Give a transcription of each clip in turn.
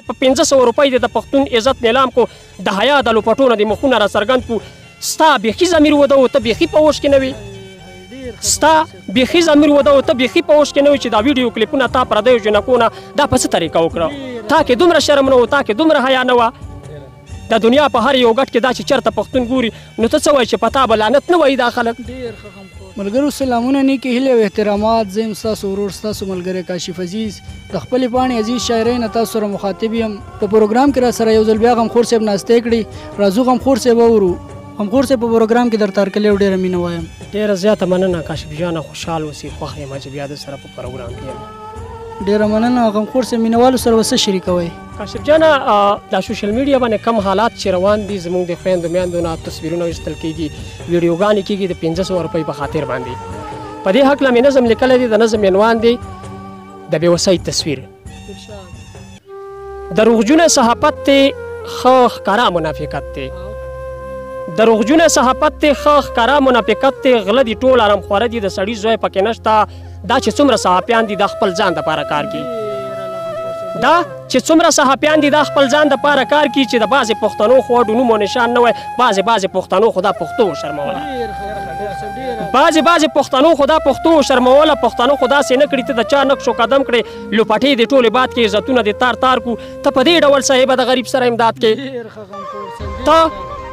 په 500 روپۍ دې د پښتون عزت نیلام کو، د حیا د لوپټو نه دې مخونه راڅرګند کو. ستا بیخي ضمیر وده و، ته بیخي په هوښ کې نه وې. ستا بیخي ضمیر وده و، ته بیخي په هوښ کې نه وې چې دا ویډیو کلیپونه تا پردیو جنکو نه دا په څه طریقه وکړه؟ تا کې دومره شرم نه و، تا کې دومره حیا نه وه. د دنیا په هر یو ګټ کې دا چې چېرته پښتون ګوري نو ته څه وایې چې په تا به لعنت نه وایي دا خلک؟ ملګرو سلامونه، نیکې هیلې او احترامات. زه یم ستاسو ورور، ستاسو ملګری کاشف عزیز، د خپلې پاڼې عزیز شاعرۍ نه تاسو سره مخاطب یم. په پروګرام کې را سره یو ځل بیا غمخور صاحب ناستی کړي. راځو غمخور صاحب اورو. غمخور صاحب، په پروګرام کې درته هرکلی او ډېره مینه وایم. ډېره زیاته مننه کاشف جانه، خوشحال اوسې. خوښ یم چې بیا در سره په پروګرام کې یم. ډېره مننه غمخور صاحب. مینهوالو سره به څه شریکوئ؟ کاشف جانه، دا social media باندې کم حالات چې روان دي، زموږ د خویندو میندو نه تصویرونه ویستل کېږي، ویډیوګانې کېږي د 500 روپۍ په خاطر باندې. په دې هکله مې نظم لیکلی دی. د نظم عنوان دی د بېوسۍ تصویر. دروغجونه صحافت دی، ښه ښکاره منافقت دی. دروغجونه صحافت دی، ښه ښکاره منافقت دی. غله دي ټول آرامخواره دي، د سړي زوی پکې نشته. دا چې څومره صحافیان دي دا خپل ځان دپاره کار کوي. دا چې څومره صحافیان دي دا خپل ځان دپاره کار کوي، چې د بعضې پښتنو خو اډو نوم او نشان نه وای. بعضې بعضې پښتنو خو دا پښتو وشرموله، بعضې بعضې پښتنو خو دا پښتو وشرموله. پښتنو خو داسې نه کړي، ته د چا نقش و قدم کړې، لوپټې دې ټولې باد کې، عزتونه دې تار تار کو. ته په دې ډول صاحبه د غریب سره امداد کې،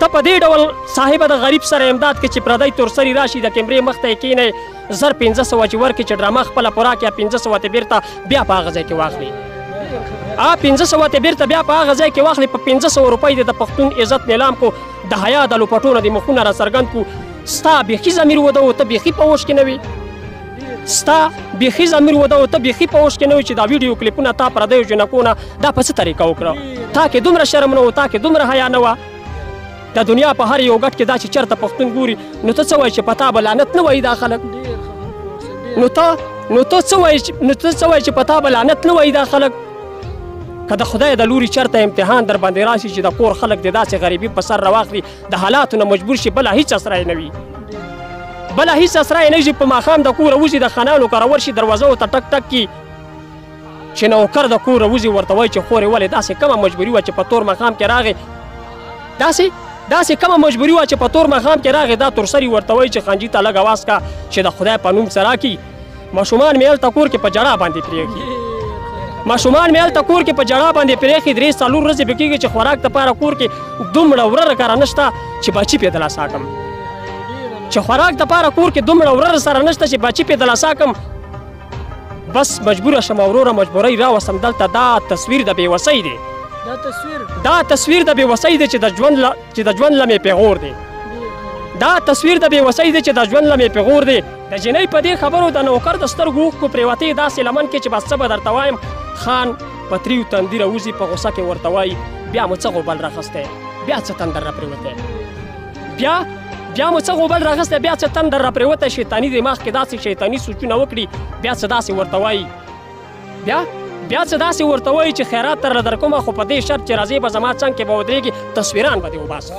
ته په دې ډول صاحبه د غریب سره امداد کې چې پردی تورسري راشي د کیمرې مخ ته یې کښېنی، 1500 چې ورکړي چې ډرامه خپله پوره کړي، 500 ته بېرته بیا په هغه ځای کې واخلي. 500 ته بېرته بیا په هغه ځای کې واخلي. په 500 روپۍ دې د پښتون عزت نیلام کو، د حیا د لوپټو نه دې مخونه راڅرګند کو. ستا بیخي ضمیر وده و، ته بیخي په هوښ کې نه وې. ستا بیخي ضمیر وده و، ته بیخي په هوښ کې نه وې چې دا ویډیو کلیپونه تا پردیو جنکو نه دا په څه طریقه وکړه؟ تا کې دومره شرم نه و، تا کې دومره حیا نه وه. د دنیا په هر یو ګټ کې دا چې چېرته پښتون ګوري نو ته څه وایې چې په تا به لعنت نه وایي دا خلک؟ نو ته څه وایې چې په تا به لعنت نه وایي دا خلک؟ که د خدای د لوري چېرته امتحان در باندې راشي چې د کور خلک دې داسې غریبي په سر راواخلي، د حالاتو نه مجبور شي، بله هېڅ اسره یې نه وي، بله هېڅ اسره یې نه وي. په ماښام د کوره وځي، د خانانو کره ورشي، دروازه ورته ټک ټک کړي، چې نوکر د کوره وځي ورته وایي چې خورې ولې داسې کومه مجبوري وه چې په تور ماښام کې راغې؟ داسې کومه مجبوري وه چې په تور ماښام کې راغې؟ دا تورسري ورته وایي چې خانجي ته لږ اواز کا چې د خدای په نوم څه راکړي. ماشومان مې هلته کور کې په ژړا باندې پرېښي، ماشومان مې هلته کور کې په ژړا باندې پرېښي. 3-4 ورځې به کېږي چې خوراک دپاره کور کې دومره ورره کره نشته چې بچي پرې دلاسا کړم، چې خوراک دپاره کور کې دومره ورره سره نشته چې بچي پرې دلاسا کړم. بس مجبوره شم وروره، مجبورۍ راوستم دلته. دا تصویر د بېوسۍ دی، دا تصویر د بېوسۍ دی چې د ژوند له مې پیغور دی. دا تصویر د بېوسۍ دی چې د ژوند له مې پیغور دی. د جینۍ په دې خبرو د نوکر د سترګو اوښکو پرېوتې داسې لمن کې چې بس څه به درته وایم. خان په تریو تندي راوځي، په غوسه کې ورته وایي بیا مو څه غوبل راخستی، بیا څه تندر راپرېوتی، بیا مو څه غوبل راخستی، بیا څه تندر راپرېوتی. شیطاني دماغ کې داسې شیطاني سوچونه وکړي، بیا څه داسې ورته وایي، بیا څه داسې ورته وایي چې خیرات درله درکومه، خو په دې شرط چې راځې به زما څنګ کې به ودرېږي، تصویران به دې وباسم.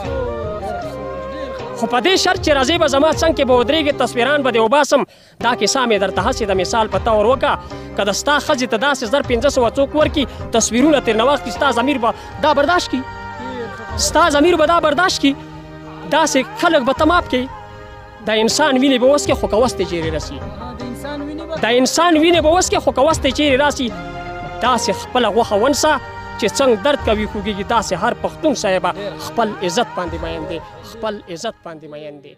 خو په دې شرط چې راځې به زما څنګ کې به ودرېږي، تصویران به دې وباسم. دا کیسه مې درته هسې د مثال په طور وکړه، که د ستا ښځې ته داسې 1500 څوک ورکړي، تصویرونه ترېنه واخلي، ستا ضمیر به دا برداشت کړي، ستا ضمیر به دا برداشت کړي. داسې خلک به ته معاف کړې. د انسان وینې به وڅکې خو که وس ته چیرې رسي، د انسان وینې به وڅکې خو که وس ته چیرې راسي. داسې خپله غوښه ونسه چې څنګه درد کوي خوږېږي. داسې هر پښتون صاحبه خپل عزت باندې مین دی، خپل عزت باندې مین دی.